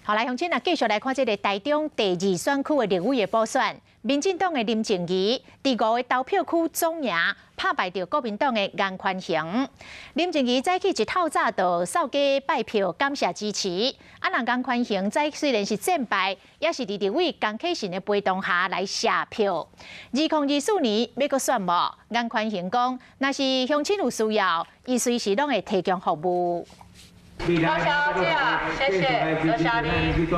好來，鄉親啊，繼續來看這个台中第二選區的立委的補選，民進黨的林靜儀佇五个投票區總贏，拍敗著國民黨的顏寬恆。林靜儀早起一透早就掃街拜票，感謝支持。啊，若顏寬恆早雖然是戰敗，也是佇立委江啟臣的陪同下來謝票。2024年欲閣選無？顏寬恆講，若是鄉親有需要，伊隨時攏會提供服務。多謝姐，謝謝，多謝你。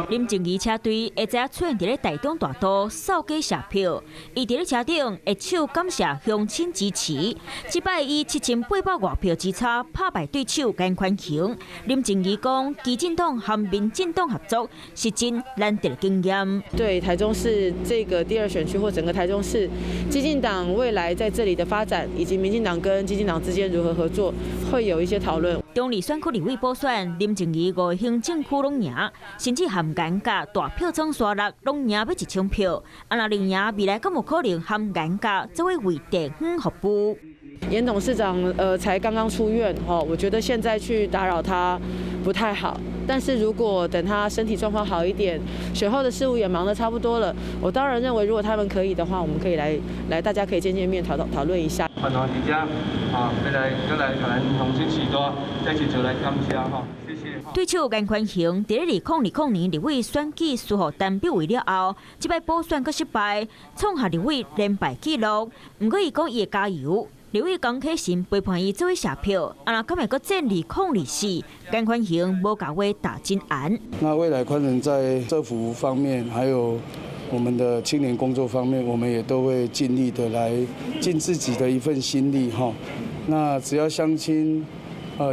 林靜儀車隊下晝出現佇咧台中大都掃街謝票，伊佇咧車頂會手感謝鄉親支持。這擺以7800外票之差拍敗對手顏寬恆。林靜儀講，基進黨和民進黨合作是真難得的經驗。對台中市這個第二選區或整個台中市，基進黨未來在這裡的發展，以及民進黨跟基進黨之間如何合作，會有一些討論。中二選區立委補選，林靜儀五个行政區攏贏，甚至和顏甲大票總刷六攏贏欲1000票。啊，若另贏未來敢有可能和顏甲做伙為地方服務？顏董事長，才剛剛出院，我覺得現在去打擾他不太好。但是如果等他身體狀況好一點，選後的事務也忙得差不多了，我當然認為，如果他們可以的話，我們可以來，大家可以見見面，討討論一下。歡迎大家啊，來來來，咱鄉親序大，再次做來感謝哈，謝謝。對手顏寬恆，佇咧2020年立委選舉輸予陳柏惟了後，這擺補選閣失敗，創下立委連敗紀錄。毋過伊講伊會加油。立委江啟臣陪伴伊做伙謝票，啊若敢會閣戰2024，顏寬恆無共話打真絚。那未來寬恆在社福方面，還有我們的青年工作方面，我們也都會盡力的來盡自己的一份心力哈。那只要鄉親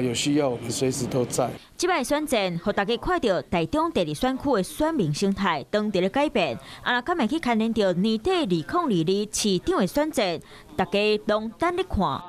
有需要，我們隨時都在。這擺選戰，予大家看著台中第二選區的選民生態當佇咧改變。啊，若敢會去牽連著年底2022市長的選戰，大家攏等咧看。